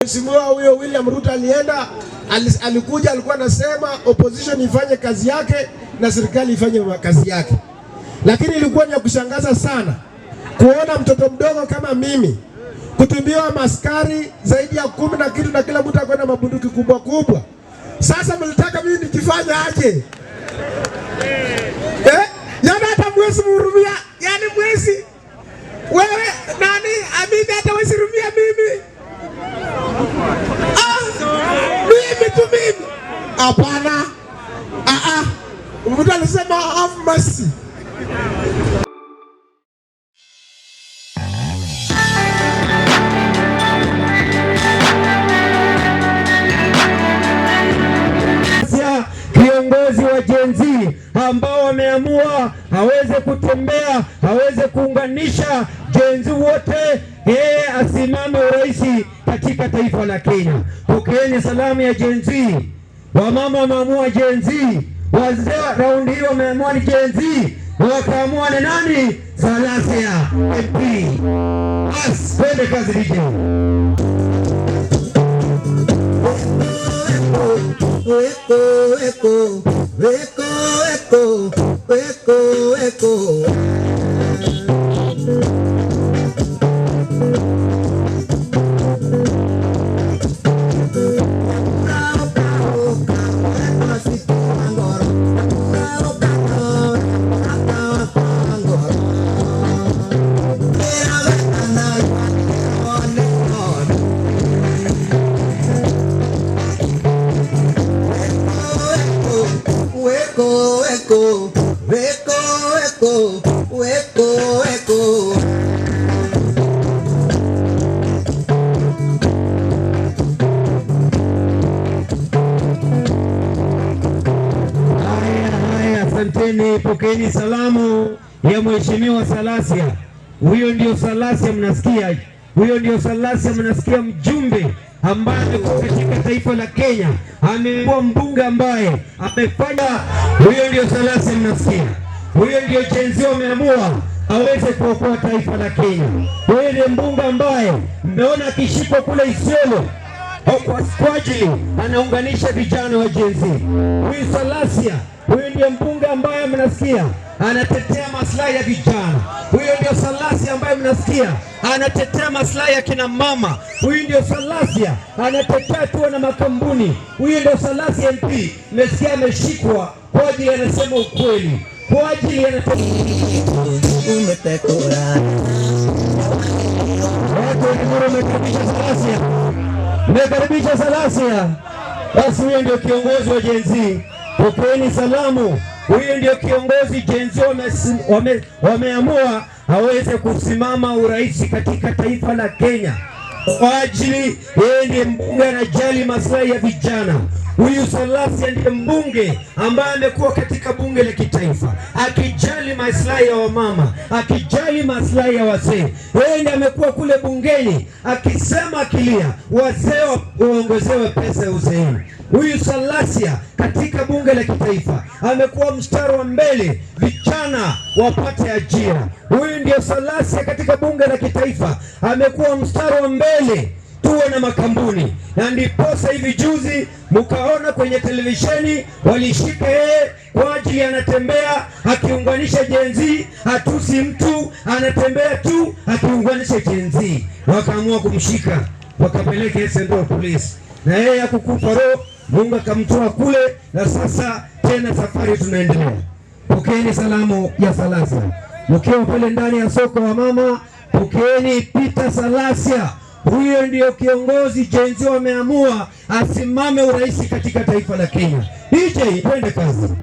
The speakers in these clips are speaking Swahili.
Mheshimiwa huyo William Ruto alienda, alikuja, alikuwa anasema opposition ifanye kazi yake na serikali ifanye kazi yake, lakini ilikuwa ni ya kushangaza sana kuona mtoto mdogo kama mimi kutumiwa maskari zaidi ya 10 na kitu na kila mtu ako na mabunduki kubwa kubwa. Sasa mlitaka mimi nikifanya aje? Eh? Yaani hata mwezi mhurumia, yaani mwezi wewe nani amini hata wezi hurumia mimi. Ah, mimi tu mimi. Hapana. Ah ah. Mtu alisema have mercy. Kiongozi wa Gen Z ambao wameamua aweze kutembea, aweze kuunganisha Gen Z wote, yeye asimame urais katika taifa la Kenya. Pokeeni salamu ya Gen Z. Wamama wameamua Gen Z, wazee raundi hii wameamua ni Gen Z, wakaamua ni nani? Salasya MP. Bas, twende kazi DJ. Eko, eko, eko, eko, eko, eko. Eko, eko, eko, eko, eko, eko. Haya, haya, asanteni, pokeeni salamu ya Mheshimiwa Salasya. Huyo ndio Salasya mnasikia, huyo ndio Salasya mnasikia, mjumbe ambaye amekuwa katika taifa la Kenya, amekuwa mbunge ambaye amefanya. Huyo ndio Salasya mnasikia, huyo ndio Gen Z wameamua aweze kuokoa taifa la Kenya. Huyo ndiye mbunge ambaye mmeona akishikwa kule Isiolo kwa ajili anaunganisha vijana wa Gen Z. Huyu Salasya, huyu ndiye mbunge ambaye mnasikia anatetea maslahi ya vijana. Huyu ndio Salasya ambaye mnasikia anatetea maslahi ya kina mama. Huyu ndio Salasya anatetea tuwe na makampuni. Huyu ndio Salasya MP, mmesikia ameshikwa kwa ajili anasema ukweli, kwa ajili anatetea watu wa Limuru. Mmekaribisha Salasya, mmekaribisha Salasya. Basi huyo ndio kiongozi wa Gen Z. Pokeeni salamu. Huyo ndio kiongozi Gen Z wameamua aweze kusimama urais katika taifa la Kenya kwa ajili yeye ndiye mbunge anajali maslahi ya vijana. Huyu Salasya ndiye mbunge ambaye amekuwa katika bunge la kitaifa akijali maslahi ya wamama, akijali maslahi ya wazee. Yeye ndiye amekuwa kule bungeni akisema, akilia wazee waongezewe pesa ya uzeeni. Huyu Salasya katika bunge la kitaifa amekuwa mstari wa mbele vijana wapate ajira. Huyu ndio Salasya katika bunge la kitaifa amekuwa mstari wa mbele tuwe na makampuni, na ndiposa hivi juzi mkaona kwenye televisheni walishika yeye kwa ajili anatembea akiunganisha Gen Z, hatusi mtu, anatembea tu akiunganisha Gen Z. Wakaamua kumshika wakapeleka Central Police, na yeye hakukufa roho, Mungu akamtoa kule, na sasa tena safari tunaendelea. Pokeeni salamu ya Salasya mkiwa pale ndani ya soko wa mama, pokeeni Peter Salasya. Huyo ndio kiongozi Gen Z wameamua asimame urais katika taifa la Kenya. DJ, twende kazi.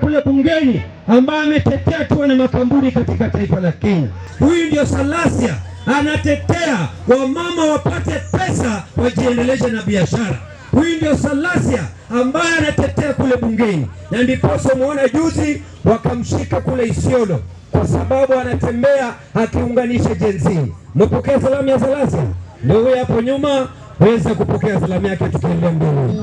Kule bungeni ambaye ametetea tuwe na makampuni katika taifa la Kenya. Huyu ndio Salasya Anatetea wamama wapate pesa wajiendeleshe na biashara. Huyu ndio Salasya ambaye anatetea kule bungeni, na ndiposa umeona juzi wakamshika kule Isiolo kwa sababu anatembea akiunganisha Gen Z. Mpokea salamu ya Salasya, ndio huyo hapo nyuma, weza kupokea salamu yake tukiendelea mbele.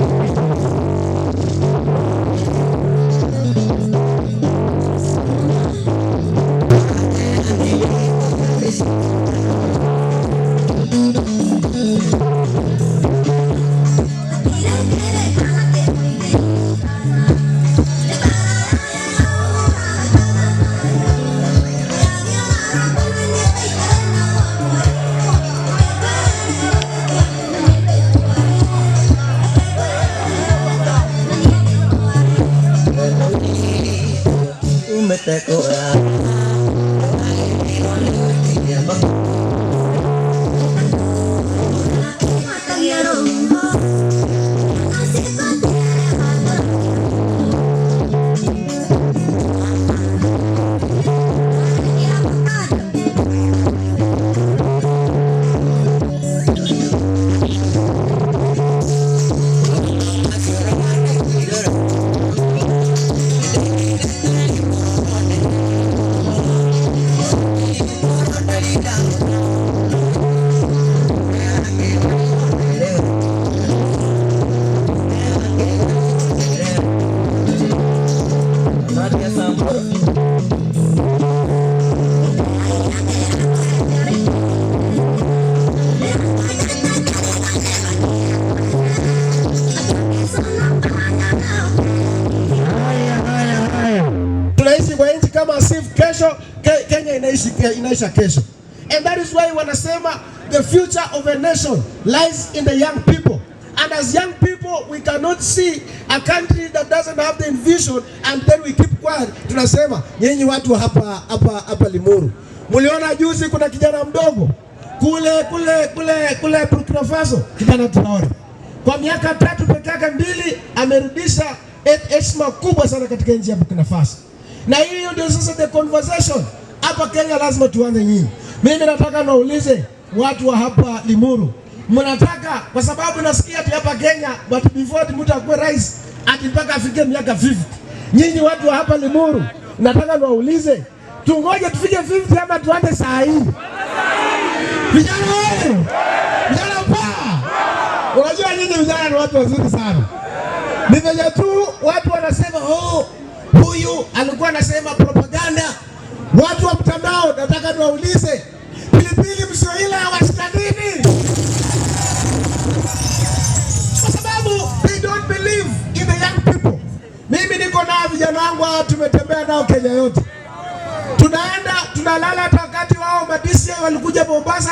Tunaishi kwa nchi kama sif kesho Kenya inaishi inaisha kesho. And that is why wanasema the future of a nation lies in the young people. And as young people we cannot see a country that doesn't have the vision and then we keep quiet. Tunasema nyinyi watu hapa hapa hapa Limuru, mliona juzi kuna kijana mdogo kule kule kule kule Burkina Faso, kijana Traore, kwa miaka 3 peke yake 2 amerudisha heshima kubwa sana katika nchi ya Burkina Faso. Na hiyo ndio sasa the conversation hapa Kenya lazima tuanze nyinyi. Mimi nataka naulize watu wa hapa Limuru, mnataka, kwa sababu nasikia ati hapa Kenya but before mtu akuwe rais ati mpaka afike miaka 50. Nyinyi watu wa hapa Limuru, nataka niwaulize, tungoje tufike 50 ama tuanze saa hii? Vijana wewe, vijana pa. Unajua nyinyi vijana ni watu wazuri sana. Ni venye tu watu wanasema oh, huyu alikuwa anasema propaganda. Watu wa mtandao nataka niwaulize, pilipili msioila washikanini? Kwa sababu they don't believe in the young people. Mimi niko nao vijana wangu hawa, tumetembea nao Kenya yote. Tunaenda tunalala, hata wakati wao madisi walikuja Mombasa,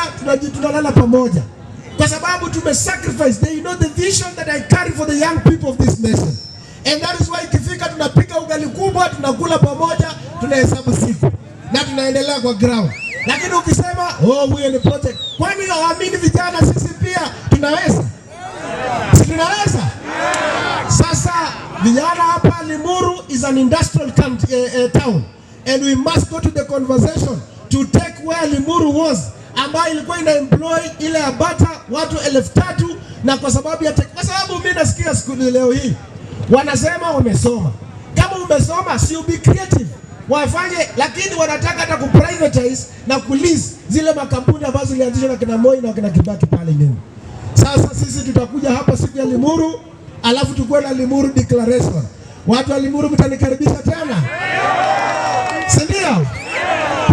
tunalala pamoja. Kwa sababu tume sacrifice. They know the vision that I carry for the young people of this nation. And that is why ikifika tunapika ugali kubwa, tunakula pamoja, tunahesabu siku na tunaendelea kwa ground. Lakini ukisema oh, huyo ni project, kwani hawaamini vijana sisi pia tunaweza? Si tunaweza? Sasa vijana hapa Limuru is an industrial town, and we must go to the conversation to take where Limuru was, ambayo ilikuwa ina employ ile abata watu 3,000, na kwa sababu ya kwa sababu mimi nasikia siku leo hii wanasema wamesoma. Kama umesoma, si you be creative, wafanye, lakini wanataka hata kuprivatize na kulease zile makampuni ambazo zilianzishwa na kina Moi na kina Kibaki pale nyuma. Sasa sisi tutakuja hapa siku ya Limuru, alafu tukue na Limuru Declaration. Watu wa Limuru mtanikaribisha tena, si ndio?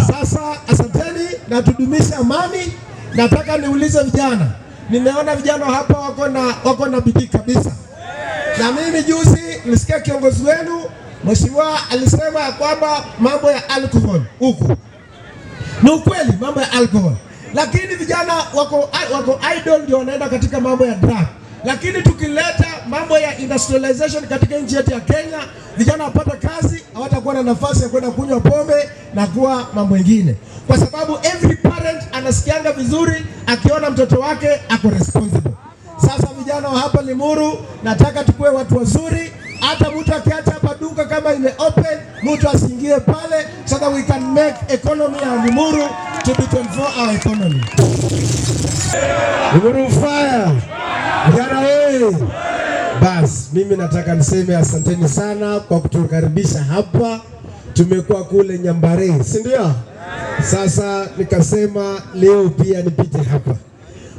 Sasa asanteni na tudumishe amani. Nataka niulize vijana, nimeona vijana hapa wako na bidii kabisa. Na mimi juzi nilisikia kiongozi wenu mheshimiwa alisema ya kwamba mambo ya alcohol huku ni ukweli, mambo ya alcohol, lakini vijana wako idle ndio wanaenda katika mambo ya drug. Lakini tukileta mambo ya industrialization katika nchi yetu ya Kenya, vijana wapata kazi, hawatakuwa na nafasi ya kwenda kunywa pombe na kuwa mambo mengine, kwa sababu every parent anasikianga vizuri akiona mtoto wake ako responsible. Sasa vijana wa hapa Limuru, nataka tukue watu wazuri. Hata mtu akiacha hapa duka kama ime open, mtu asiingie pale, so that we can make economy ya Limuru to be 24-hour economy. Limuru fire! Vijana wewe! Bas, mimi nataka niseme asanteni sana kwa kutukaribisha hapa. Tumekuwa kule Nyambare, si ndio? Sasa nikasema leo pia nipite hapa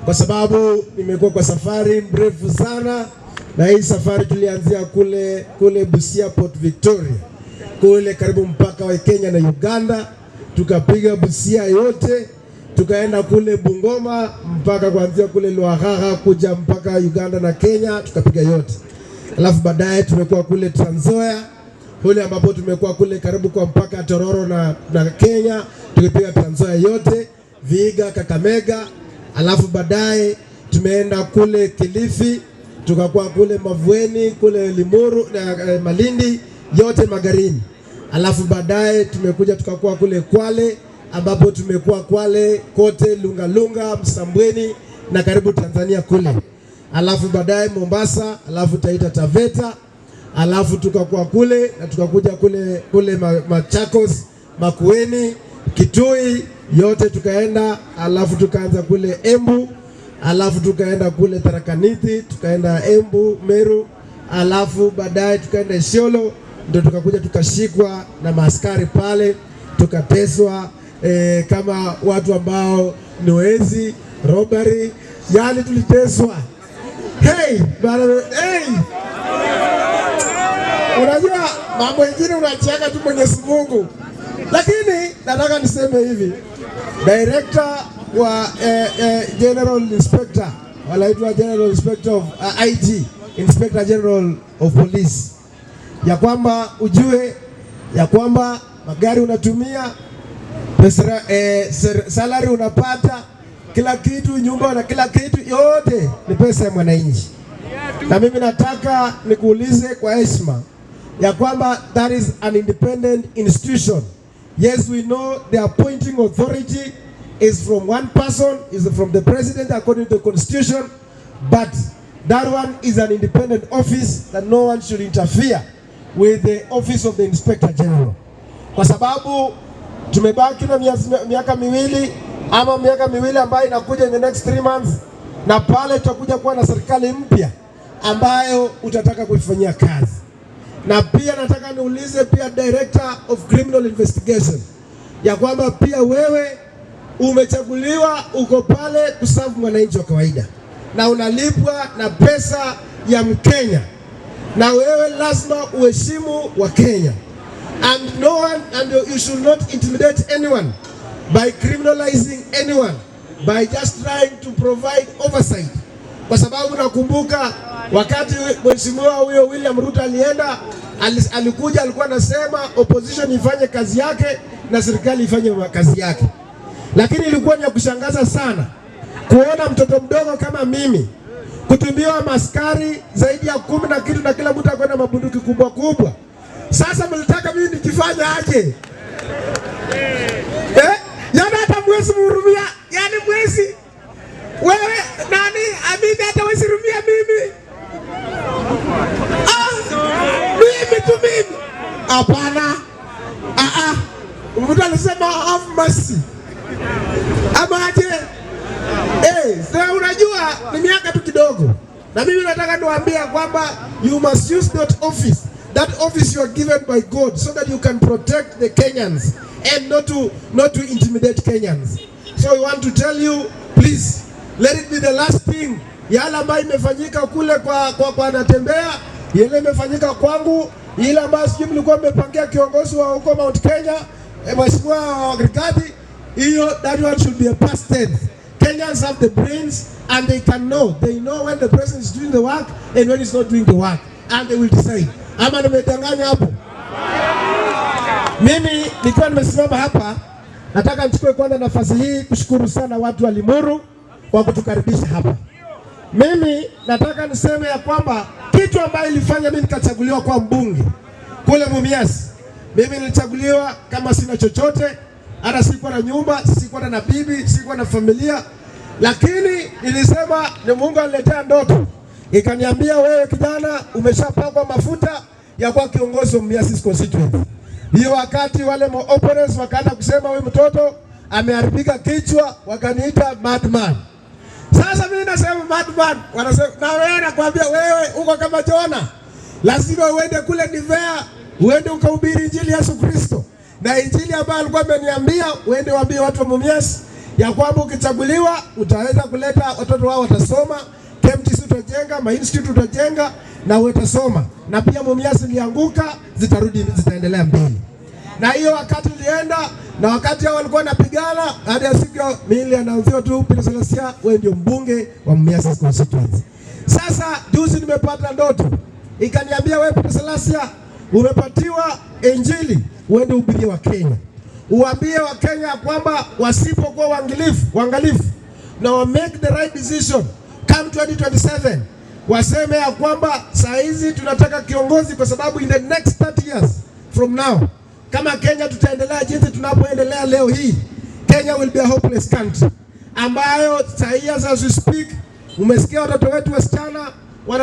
kwa sababu nimekuwa kwa safari mrefu sana, na hii safari tulianzia kule Busia, Port Victoria, kule karibu mpaka wa Kenya na Uganda, tukapiga Busia yote, tukaenda kule Bungoma mpaka kuanzia kule Lwakhakha kuja mpaka Uganda na Kenya, tukapiga yote. Alafu baadaye tumekuwa kule Trans Nzoia kule ambapo tumekuwa kule karibu kwa mpaka Tororo na Kenya, tukipiga Trans Nzoia yote, Vihiga, Kakamega. Alafu baadaye tumeenda kule Kilifi, tukakuwa kule Mavueni, kule Limuru na Malindi, yote Magarini. Alafu baadaye tumekuja tukakuwa kule Kwale, ambapo tumekuwa Kwale kote, Lungalunga, Msambweni na karibu Tanzania kule. Alafu baadaye Mombasa, alafu Taita Taveta, alafu tukakuwa kule na tukakuja kule Machakos, Makueni, Kitui, yote tukaenda, alafu tukaanza kule Embu, alafu tukaenda kule Tharaka Nithi, tukaenda Embu, Meru, alafu baadaye tukaenda Isiolo, ndio tukakuja tukashikwa na maaskari pale, tukateswa kama watu ambao ni wezi, robbery, yani tuliteswa. Hey, bana, hey! Unajua mambo mengine unachiaga tu Mwenyezi Mungu, lakini nataka niseme hivi, director wa General Inspector, wanaitwa General Inspector of IG, Inspector General of Police, ya kwamba ujue ya kwamba magari unatumia pesa, salary unapata, kila kitu, nyumba na kila kitu, yote ni pesa ya mwananchi. Na mimi nataka nikuulize kwa heshima ya kwamba that is an independent institution. Yes, we know the appointing authority is from one person, is from the president according to the constitution, but that one is an independent office that no one should interfere with the office of the Inspector General, kwa sababu tumebaki na miaka 2 ama miaka 2 ambayo inakuja in the next 3 months, na pale tutakuja kuwa na serikali mpya ambayo utataka kuifanyia kazi. Na pia nataka niulize pia Director of Criminal Investigation ya kwamba pia wewe umechaguliwa, uko pale kuserve mwananchi wa kawaida na unalipwa na pesa ya Mkenya, na wewe lazima uheshimu Wakenya and no one and you should not intimidate anyone by criminalizing anyone by just trying to provide oversight, kwa sababu nakumbuka wakati mheshimiwa huyo William Ruto alienda alikuja alikuwa anasema opposition ifanye kazi yake na serikali ifanye kazi yake, lakini ilikuwa ni ya kushangaza sana kuona mtoto mdogo kama mimi kutumiwa maskari zaidi ya 10 na kitu na kila mtu akwenda mabunduki kubwa kubwa. Sasa mlitaka mimi nikifanya aje? Eh? Yani hata mwezi mhurumia, yani mwezi wewe nani amini hata wezi hurumia mimi. Ah, mimi tu mimi. Hapana. Ah ah. Mtu alisema have mercy. Ama aje? Eh, sasa unajua ni miaka tu kidogo. Na mimi nataka niwaambie kwamba you must use that office. That office you are given by God so that you can protect the Kenyans and not to intimidate Kenyans. So we want to tell you, please let it be the last thing. Yale ambayo imefanyika kule kwa Natembeya, ile imefanyika kwangu, ile ambayo sijui mlikuwa mmepangia kiongozi wa huko Mount Kenya, Mheshimiwa Rigathi, hiyo, that one should be a past tense. Kenyans have the brains and they can know. They know when the president is doing the work and when he's not doing the work, and they will decide. Ama nimedanganya hapo? Mimi nikiwa nimesimama hapa, nataka nichukue kwanza nafasi hii kushukuru sana watu wa Limuru kwa kutukaribisha hapa. Mimi nataka niseme ya kwamba kitu ambayo ilifanya mimi nikachaguliwa kwa mbunge kule Mumias, mimi nilichaguliwa kama sina chochote, hata sikuwa na nyumba, sikuwa na bibi, sikuwa na familia, lakini nilisema ni Mungu aliletea ndoto ikaniambia, wewe kijana, umeshapakwa mafuta ya kuwa kiongozi wa Mumias constituency. Hiyo wakati wale opponents wakaanza kusema huyu mtoto ameharibika kichwa, wakaniita madman. Sasa mimi nasema madman, wanasema na wewe, nakwambia wewe uko kama Jona, lazima uende kule Nivea, uende ukahubiri injili ya Yesu Kristo, na injili ambayo alikuwa ameniambia uende uambie watu wa Mumias ya kwamba ukichaguliwa utaweza kuleta watoto wao watasoma, KMTC utajenga, ma institute utajenga na watasoma, na pia Mumias ilianguka, zitarudi zitaendelea mbele. Na hiyo wakati nilienda na wakati hao walikuwa wanapigana, hadi ya siku mimi niliannouncewa tu, Peter Salasya, wewe ndio mbunge wa Mumias constituency. Sasa juzi nimepata ndoto ikaniambia, wewe Peter Salasya umepatiwa injili uende uhubirie Wakenya, uambie Wakenya kwamba wasipokuwa waangalifu na wa make the right decision come 2027, waseme ya kwamba saa hizi tunataka kiongozi, kwa sababu in the next 30 years from now, kama Kenya tutaendelea jinsi tunapoendelea leo hii, Kenya will be a hopeless country, ambayo saa hii as we speak, umesikia watoto wetu wasichana